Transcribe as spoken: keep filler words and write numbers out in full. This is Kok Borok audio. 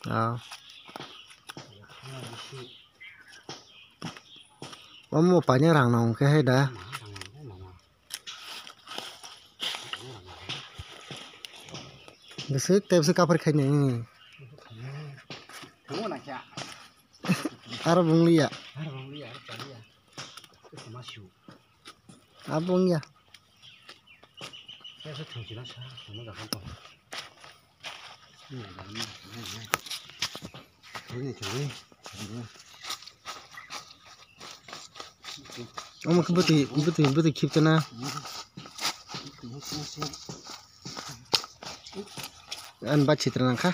Ah. Omo paine rang nang khe hai da. Bwswk tei bwswk kaphar khainai. Aro bung liya. Abo wngya. Omo khe bwtwi, bwtwi, bwtwi khiptana. Ani bai sitra nangkha.